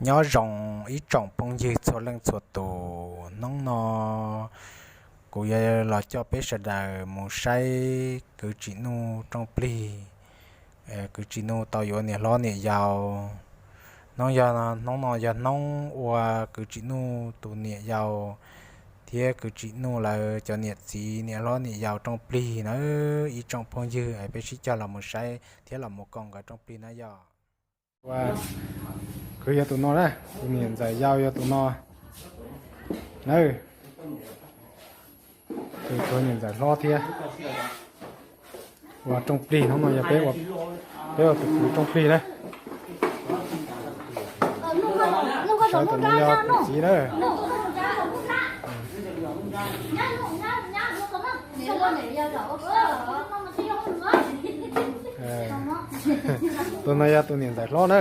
Nyob zoo ib tsoom phooj ywg txhua leej txhua tus, hnub no kuv yuav los coj peb sawv daws mus saib kwv tsis nuj rooj plig, kwv tsis nuj tau yuav niam hlob niam yau. Hnub yog, hnub no yog hnub ua kwv tsis nuj tus niam yau thiab kwv tsis nuj lawv cov niam txiv niam hlob niam yau rooj plig na. Ib tsoom phooj ywg es peb sib cog los mus saib thiab los mus koom nkawd rooj plig na yog. Kwv yog tus no na, tus niam ntxawm yau yog tus no na. Tus niam ntxawm hlob thiab ua rooj plig, hnub no yog peb, peb ua tus kwv rooj plig na. Tus no yog tus txiv na. Tus no yog tus niam ntxawm hlob na.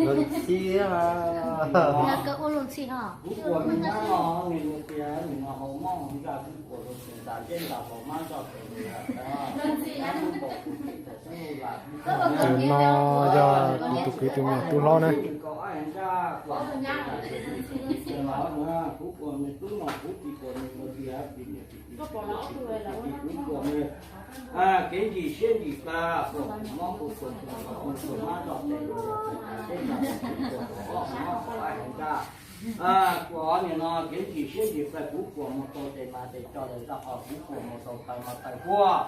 Ntxhi, ua ntxhi ho. Kuv ua me nyab no nws tias nws no hau moj nra kuv ua rau tus ntas zeb ntas hlau mab nroj tes. Tus no yog tus kwv tus niam tub hlob na. Kuv ua me tub no kuv tsis ua nws tias kuv ua nws. Kev ntsim siab ntsim plaws, kuv mob kuv kuv kuv mab nroj tes, kuv mob kuv ab heev ntag. Kuv nim no kev ntsim siab ntsim plaws, kuv kuam mus tau tes mas tes tso lawm, rau qhov kuv kuam mus tau taw mas taw huaj.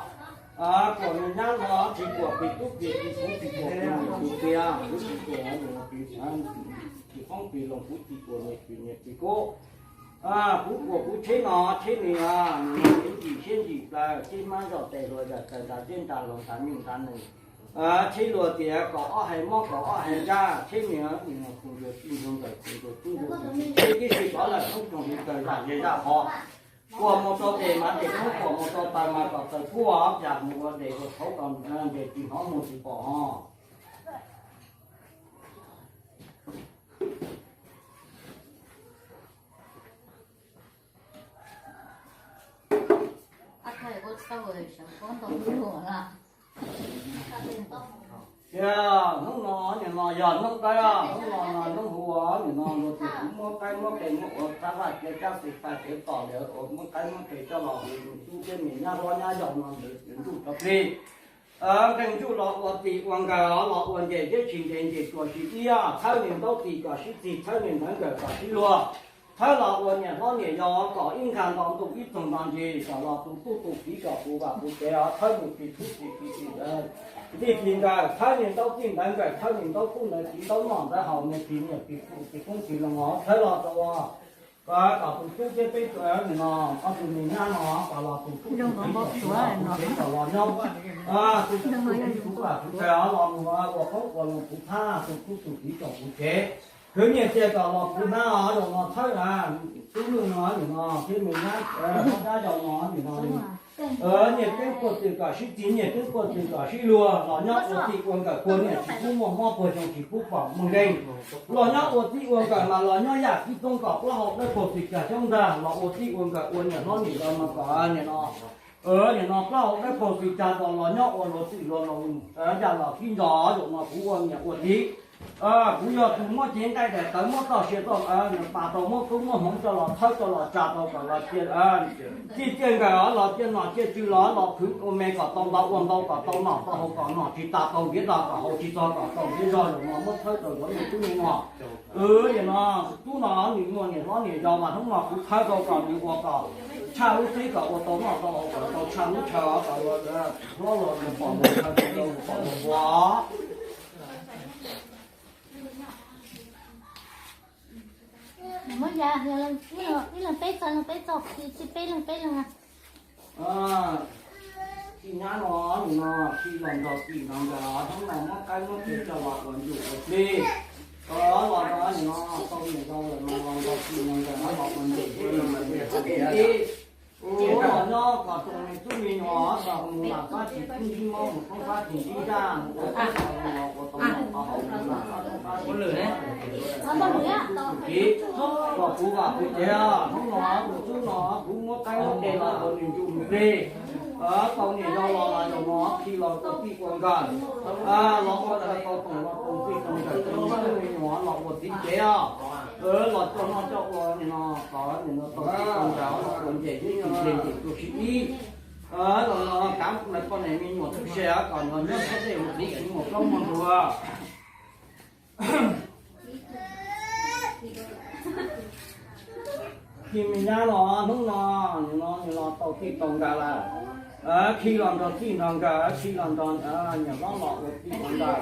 Kuam mus nyab no tsis kuam plig tub plig kiv, kuv tsis kuam plig niam plig txiv, kuv tsis kuam plig tsis poob plig loo, kuv tsis kuam niam plig niam plig kub. Kuv kuam kuv tsheb no tsheb nws, nws kev ntsim siab ntsim plaws, tsheb mab nroj tes hluas zam taws ntas zeb ntas hlau ntas nyuj ntas nws. Tsheb luag tias kom ob hais mob kom ob hais nraj, tsheb nws, nws khoom nrug tij nrug nkawm khoom nrug tub nrug tij tib si rov lawm thoob tsoog li taws zam zej zaj qhov. Kuam mus rau tes mas tes thoob, kuam mus rau taw mas kom taw kuaj, cas mus ua tes ua tshauv kom ntes tsis hnov mus tsis pom ho. Tias hnub no nim no yog hnub qaib, hnub no no hnub hu ua nim no luag tias kuv muab qaib muab qe muab ua rab vaj tsev cab xwm paj tsev tom lawv ua muab qaib muab qe coj los hu tub thiab niam nyab hlob nyab yau no ntawd ntuj rau plig. Nqeeg ntsuj los ua txij ua nkawm los ua nce zeb tsis nce nce tsuas sib iab, thawb niag ntaub txij kom sib txig, thawb niag ntawv nkawm kom sib luag. Thawb los ua niam hlob niam yau kom ib nkag nto ntuj ib txoog nto ntsis, kom los tus tub tus kiv kom puv vam puv tsev, thawb mus tsis tub tsis kiv tsis ntij tsis nkawm, thawb niag ntaub txij ntawv nkawm, thawb niag ntaub kub ntawv kiv, ntaub noj ntawv haus, niag tsis niam tsis pub tsis poob tsis loo os, thawb los rau kom tus tub thiab peb tus no, ob tug niag nyab no kom los tus tub tus kiv kom puv vam puv tsev kom los nyob, tus tub tus kiv puv vam puv tsev los mus ua qoob ua loo puv thab, tus tub tus kiv kom puv tsev. Khwv nyiaj txiag kom los puv hnab os, zaum no thawb tub lwj no nim no thiab me nyab, nyab yau no nim no, nyiaj keeb puag txwm kom sib txig, nyiaj keeb puag txwm kom sib luag, los nyob ua txij ua nkawm puag niam tsis pub muaj mob, puag xyoo tsis pub pom muaj nkeeg. Los nyob ua txij ua nkawm mas los nyob yaj kib toob kom plaub hau dawb paug txwm cag xyoob ntag, los ua txij ua nkawm ua niam hlob niam yau mas kom nim no, nim no plaub hau dawb paug txwm cag kom los nyob ua luag txwj luag laus, yaj los kib ntso, zaum no kuv ua niam ua txiv. Kuv yog tus muab cev nqaij daim tawv muab txoj sia txoj, pas tau muab koob muab hmoov coj los thawb coj los tsa tau kom los cia, txij txiaj nkawm los cia nom cia tswv los los khwv ua me kom tau ntau ua ntau kom tau nom tau haus kom nom tsis tas tau ntiav tag kom haus tsis txog kom tau ntiav zog, zaum no muab thawb rau nkawd me tub me nyuam. Nim no tub no nws muaj niam hlob niam yau mas hnub no kuv thawb rau kom nws ua kom tshaj lub teb kom ua tau noj tau haus kom tau tshaj lub chaw kom hlob los pom mus chaw kom pom mus ua. Muab ya, ib leeg peb txog, ib leeg peb txog, peb leeg peb leeg. Txij nyab no nim no txij los nrog txij nrog nkawm, hnub no muab qaib muab qe coj los ua ntsuj ua plig. Los no nim no tau niam yau lawm no los nrog txij nrog nkawm los ua ntsuj ua plig. Ua los nyob kom tau me tub me nyuam kom mus lam fab tsis pub ntsib mob, mus poob fab tsis ntsib zaj, mus ua tau mus ua tau mus ua tau mus lam fab tau Ua lwm ne, kiv kom kuv vam kuv tsev os. Hnub no kuv tub no kuv muab qaib muab qe los rau nws ncu mus plig. Tau niam yau los los zaum no khi los tau txij tau nkawm, los ua tau toom los tau txij tau nkawm, tau me nyuam los ua txiv tsev os. Los coj noj coj ua nim no, tod nim no tau txij tau nkawm los ua ntses ib txhis ntses ntses tua si ib. Los no kav poj niam me nyuam tub se kom nws nyob sab dej mus txiv siv mus plaub mus ntuas. Khi me nyab los hnub no, nim no nws los tau txij tau nkawm lawm. Khi los nrog txij nrog nkawm, khi los nrog niam hlob los ua txij ua nkawm,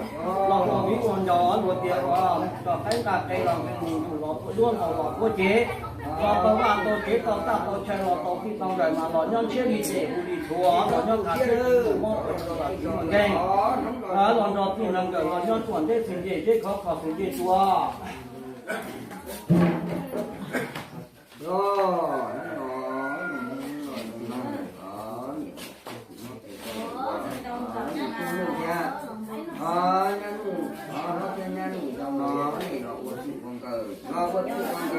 los ua viv ua ncaus luag tias ua nrog qaib nqa qe los nqe mus ntuj los ua duab ntaus los ua cev, los tau vaj tau tsev tau txaj tau chaw los tau txij tau nkawm mas los nyob ntshiab li ces hu li txhuav los nyob nqa txhiab txhiab mus mob ua nkeeg. Los nrog txij nrog nkawm los nyob tsuam nteb xwm ncej zeb khov kho xwm ncej tua. Ntej zeb siv ib, ua ntej tsis ntev nkaj qhov li kho mus nto ntuj lub nroog qhov li kho mus nto ntsis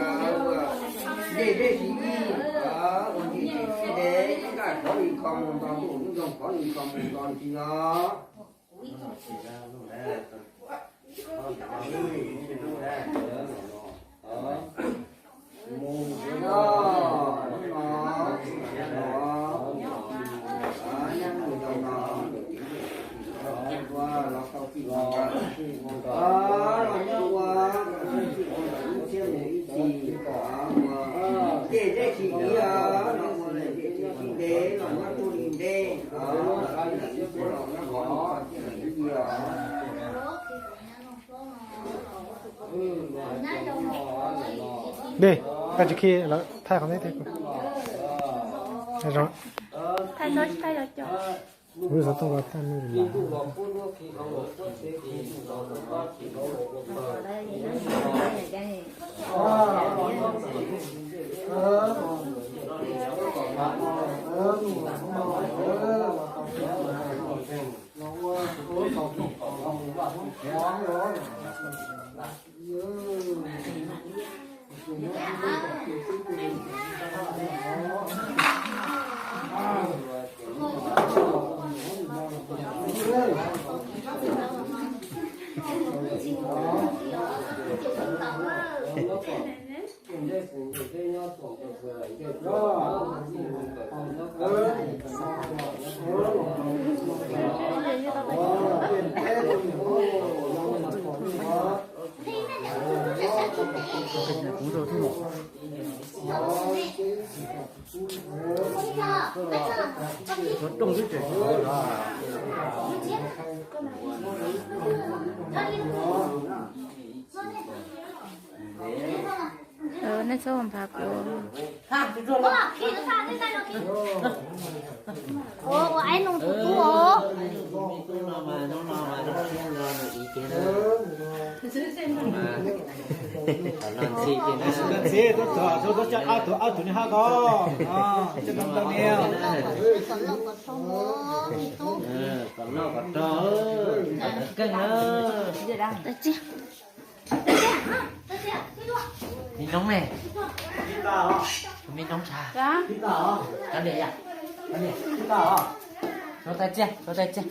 os. Ntej zeb siv ib, ua ntej tsis ntev nkaj qhov li kho mus nto ntsis os. Dej, koj tsis khi lawv thaij qhov ntej thiab. Thaij tau tsis thaij los cov. Kuv xav tuaj los thaij me ntsis. Nej txhob nphav kuv. Ua, ua aib nug tus tub os. Ntxim, tuaj txog, tuaj coj ob tug, ob tug niag hab ko. Coj tau ntau niag. Kom noj kom rau, keej na. Me noob ne, me noob tsa, kav liam yom, kav liam, rau tais txiaj, rau tais txiaj.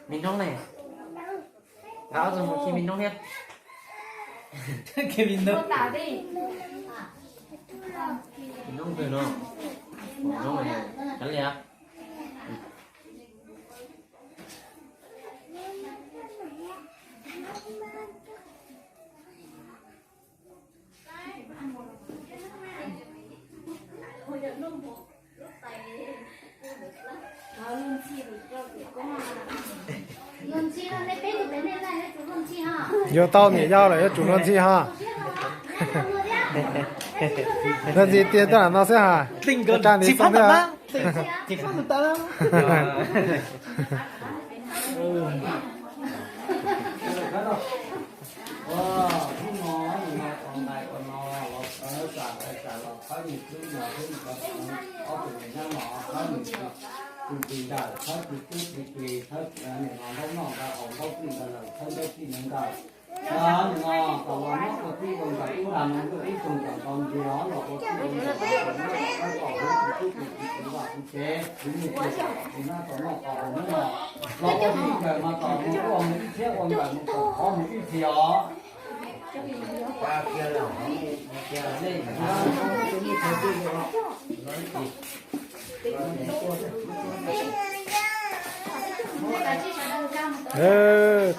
Me noob ne, ob tug mus khi me noob thiab. Khi me noob. Me noob twg no? Noob, kav liam. Yuav tau niam yau lawm yuav tsum luag ntxhi ha. Ntxhi tiag, tuaj lam no xwb ha. Tsa ntiv xoo thiab.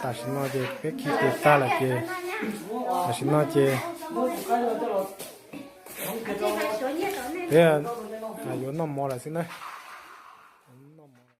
Tam sim no ces peb khi tes tag lawm ces, tam sim no ces peb yuav noj mov lawm xwb na.